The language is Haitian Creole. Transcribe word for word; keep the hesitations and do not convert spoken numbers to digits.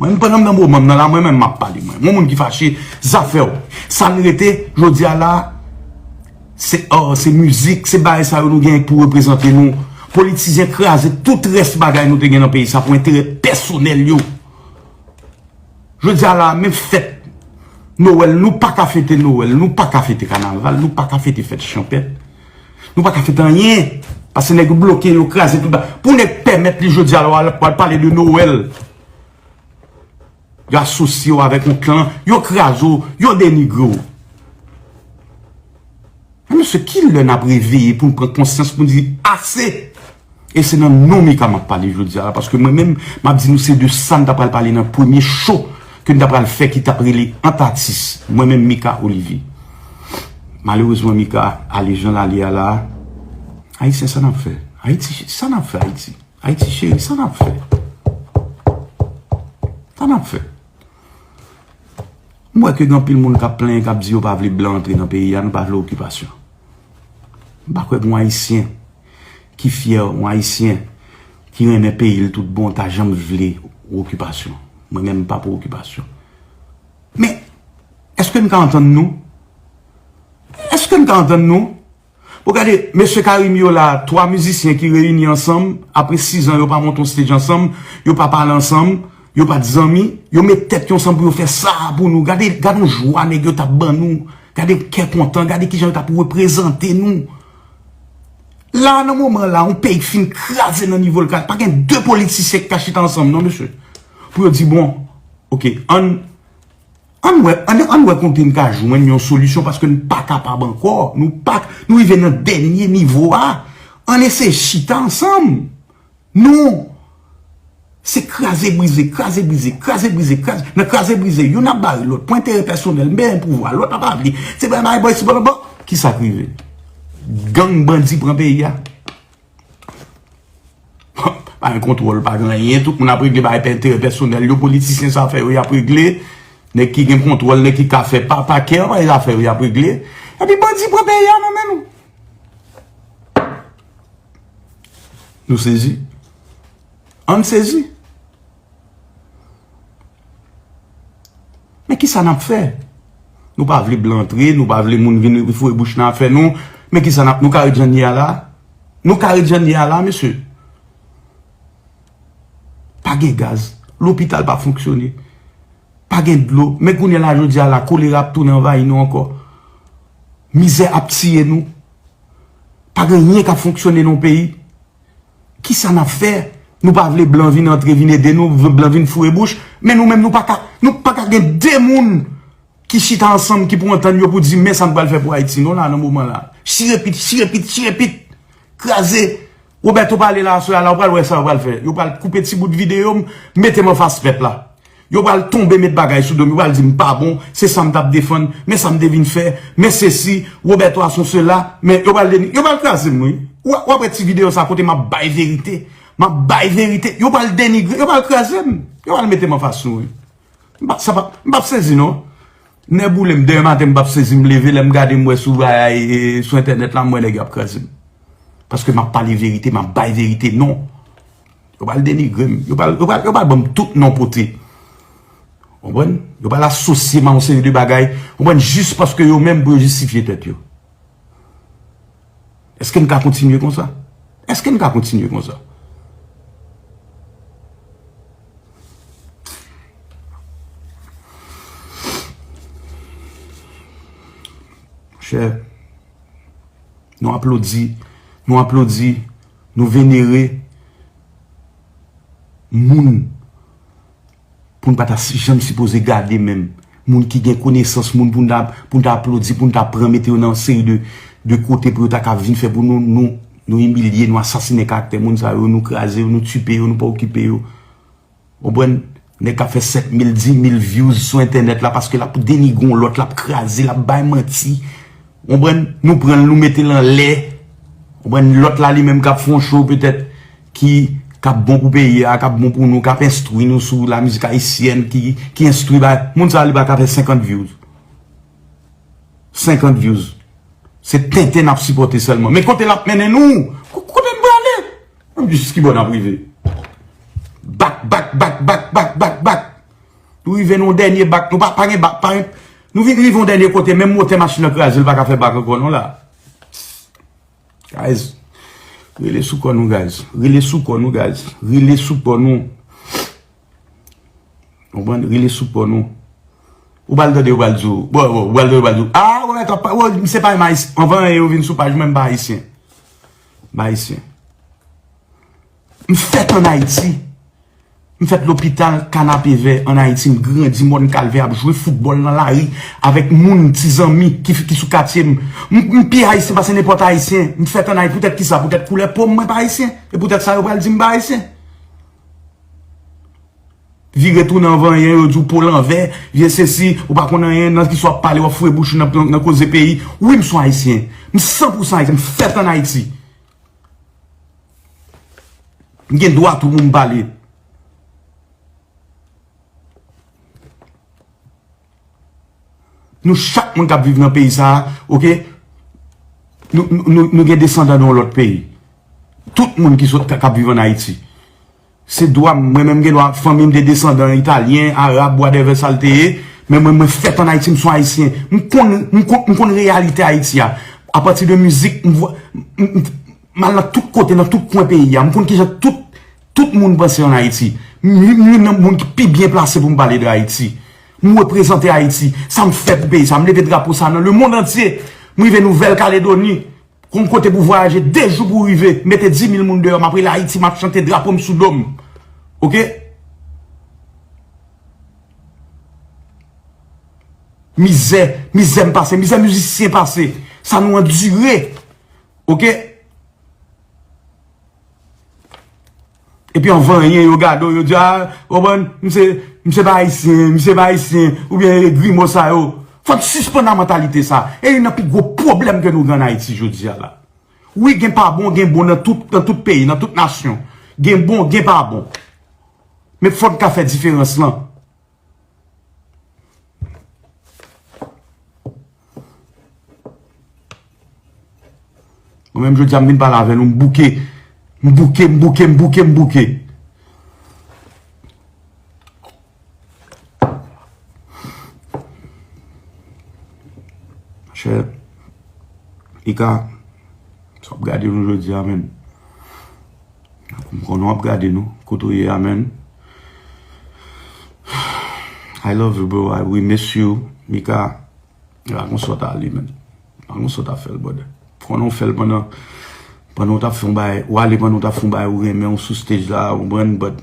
Mwen, pandan m nan moman m nan la, mwen menm m ap pale, mwen. Yon moun ki fache, zafè w. Sa n rete, jodi a la, se, oh, se mizik, se bagay sa yo nou gen pou reprezante nou. Politizyen kraze tout rès bagay nou te gen nan peyi sa pou enterè pèsonèl yo. Jodi a la, menm fèt Nowèl, nou pa ka fete Nowèl, nou pa ka fete kanaval, nou pa ka fete fèt chanpèt. Nou pa ka fete anyen. Paske nèg yo bloke, yo kraze tout ba. Pou nèg pèmèt li jodi a la, w al, w al pale de Nowèl. Yo asosye w avèk yon klan, yo kraze w, yo denigre w. Men mesye, ki lè n ap reveye pou n pran konsyans, pou n di ase? E se nan non Mika m ap pale jodi a la, paske mwen menm, m ap di nou se de sa n ta pral pale nan premye cho ke n ta pral fè ki t ap rele Ant Atis. Mwen menm, Mika Olivier. Malerezman, Mika ale jan l ale a la. Ayisyen, sa n ap fè? Ayiti, sa n ap fè, Ayiti? Ayiti cheri, sa n ap fè? Sa n ap fè? M wè ke gen anpil moun k ap plenyen, k ap di yo pa vle blan antre nan peyi a, nou pa vle okipasyon. M pa kwè gen yon Ayisyen ki fyè, yon Ayisyen ki renmen peyi l tout bon, ta janm vle okipasyon. Mwen menm, m pa pou okipasyon. Men, èske n ka antann nou? Èske n ka antann nou? Bon, gade, mesye Karim yo la, twa mizisyen ki reyini ansanm, apre sis an, yo pa monte yon stage ansanm, yo pa pale ansanm, yo pa t zanmi, yo met tèt yo ansanm pou yo fè sa a pou nou. Gade, gade yon jwa nèg yo t ap ban nou. Gade kè kontan, gade kijan yo t ap reprezante nou. La, nan moman la, yon peyi k fin kraze nan nivo l kraze. Pa gen de politisyen k ka chita ansanm, non, mesye. Pou yo di, bon, oke, ann, ann wè, ann, ann wè kote n ka jwenn yon solisyon, paske n pa kapab ankò. Nou pa, nou rive nan dènye nivo a. Ann eseye chita ansanm. Non! Se kraze brize, kraze brize, kraze brize, kraze, nan kraze brize, youn ap bare lòt pou enterè pèsonèl, m bezwen pouvwa, lòt la pa vle. Se pa bay boy, se pa, bon, ki sa k rive? Gang bandi pran peyi a. Pa gen kontwòl, pa gen anyen, tout moun ap regle bagay pou enterè pèsonèl yo, politisyen sa fè yo, y ap regle. Nèg ki gen kontwòl, nèg ki ka fè pa, pa kè, pa zafè yo, y ap regle. Epi bandi pran peyi a nan men nou. Nou sezi? Ann sezi. Men kisa n ap fè? Nou pa vle blan antre, nou pa vle moun vin foure bouch nan afè nou. Men kisa n ap, nou ka ret jan n ye a la? Nou ka ret jan n ye a la, mesye? Pa gen gaz, lopital pa fonksyone. Pa gen dlo. Men kounye a la, jodi a la, kolera ap tounen anvayi nou ankò. Mizè ap tiye nou. Pa gen anyen k ap fonksyone nan peyi. Kisa n ap fè? Nou pa vle blan vin antre, vin ede nou, v-, blan vin foure bouch. Men nou menm, nou pa ka, nou pa ka gen de moun ki chita ansanm, ki pou antann yo pou di, men sa n pral fè pou Ayiti, non, la, nan moman la. Chire pit, chire pit, chire pit. Kraze. Roberto pale la, aswè a la, ou pral wè sa yo pral fè. Yo pral koupe ti bout videyo m, mete m anfas pèp la. Yo pral tonbe met bagay sou do m, yo pral di m pa bon, se sa m t ap defann, men sa m te vin fè, men sesi, Roberto a son sela, men yo pral deni-, yo pral kraze m, wi. W, w ap wè ti videyo sa kote m ap bay verite, m ap bay verite, yo pral denigre, yo pral kraze m, yo pral mete m anfas nou, wi. M pa, sa pa, m p ap sezi non. Nè boule m, demen maten m p ap sezi, m leve, lè m gade m wè sou, e, sou entènèt la, m wè nèg yo ap kraze m. Paske m ap pale verite, m ap bay verite, non. Yo pral denigre m. Yo pral, yo pral, yo pral ban m tout non pote. Konprann? Yo pral asosye m a yon seri de bagay. Konprann? Jis paske yo menm pou yo jistifye tèt yo. Èske n ka kontinye konsa? Èske n ka kontinye konsa? Monchè, nou aplodi, nou aplodi, nou venere moun pou n pa ta si-, janm sipoze gade menm. Moun ki gen konesans, moun pou n ta, pou n ta aplodi, pou n ta pran mete yo nan yon seri de, de kote pou yo ta ka vin fè pou nou, nou, nou imilye, nou asasinen karaktè moun sa yo, nou kraze yo, nou tipe yo, nou pa okipe yo. Konprann? Nèg k ap fè sèt mil, dis mil views sou entènèt la paske l ap denigre yon lòt, l ap kraze, l ap bay manti. Konprann? Nou pran l, nou mete l anlè. Konprann? Lòt la, li menm k ap fè yon show petèt ki, k ap bon pou peyi a, k ap bon pou nou, k ap enstwi nou sou lamizik ayisyèn, ki, ki enstwi bay. Moun sa a, li pa ka fè senkant views. Senkant views. Se tenten n ap sipòte sèlman. Men kote l ap mennen nou? Ko-, kote n prale? Ann di jis ki bò n ap rive. Bak, bak, bak, bak, bak, bak, bak. Nou rive nan yon dènye bak, nou pa, pa gen bak, pa gen, nou vin rive yon dènye kote, menm motè machin nan kraze, l pa ka fè bak ankò non la. Guys, rele sou kò nou, guys. Rele sou kò nou, guys. Rele sou kò nou. Konprann? Rele sou kò nou. Ou pral tande, ou pral di w. Bon, bon, ou pral tande, ou pral di w. Ah, wè, wè, misye pa menm Ayisyen. Anvan yo vin sou paj mwen, m pa Ayisyen. M pa Ayisyen. M fèt ann Ayiti. M fèt lopital Kanapevè ann Ayiti. M grandi Mòn Kalvè ap jwe foutbòl nan lari avèk moun, ti zanmi ki, ki sou katye m. M, m pi Ayisyen pase nenpòt Ayisyen. M fèt ann Ayiti. Poutèt kisa? Poutèt koulè po m, mwen pa Ayisyen. E poutèt sa yo pral di m pa Ayisyen. Vire tounen anvan anyen, yo di w po lanvè, vye sesi, ou pa konn anyen, nan kisa w ap pale, w ap foure bouch ou nan, nan, nan koze peyi. Wi, m se yon Ayisyen. M san pou san Ayisyen. M fèt ann Ayiti. M gen dwa tou pou m pale. Nou chak moun k ap viv nan peyi sa a, oke? Nou, nou, nou, nou gen desandan nan yon lòt peyi. Tout moun ki sot, k ap viv ann Ayiti. Se dwa m, mwen menm gen dwa, fanmi m te desandan italyen, arab, whatever sa l te ye, men mwen, mwen fèt ann Ayiti, m se yon Ayisyen. M konn, m konn, m konn reyalite Ayiti a. Apati de mizik, m vwa, m, m, m al nan tout kote, nan tout kwen peyi a. M konn kijan tout, tout moun panse ann Ayiti. M, m youn nan moun ki pi byen plase pou m pale de Ayiti. M reprezante Ayiti. Sa m fè pou peyi sa. M leve drapo sa nan lemonn antye. M rive Nouvèl Kaledoni. Yon kote pou vwayaje de jou pou rive. Mete dis mil moun deyò. M ap rele Ayiti, m ap chante, drapo m sou do m. Oke? Mizè, mizè m pase, mizè mizisyen pase. Sa nou andire. Oke? Epi anvan anyen, yo gade w, yo di, "Ah, w konprann, misye, misye pa ayisyen, misye pa ayisyen," oubyen grimo sa yo. Fò n sispann ak mantalite sa. E youn nan pi gwo pwoblèm ke nou gen ann Ayiti jodi a la. Wi, gen pa bon, gen bon nan tout, nan tout peyi, nan tout nasyon. Gen bon, gen pa bon. Men fò n ka fè diferans lan. Mwen menm jodi a m vin pale avè nou, m bouke. M bouke, m bouke, m bouke, m bouke. Chè, Ika, sa w ap gade nou jodi a, menm. M konnen w ap gade nou. Kote w ye a, menm. I love you, bro. I, we miss you, Mika. E pa konsa w t ale, menm. E pa konsa w t ap fè l, brother. Konnen w fè l pandan, pandan w t ap fè yon bagay, w ale pandan w t ap fè yon bagay ou renmen, w sou stage la, ou konprann, but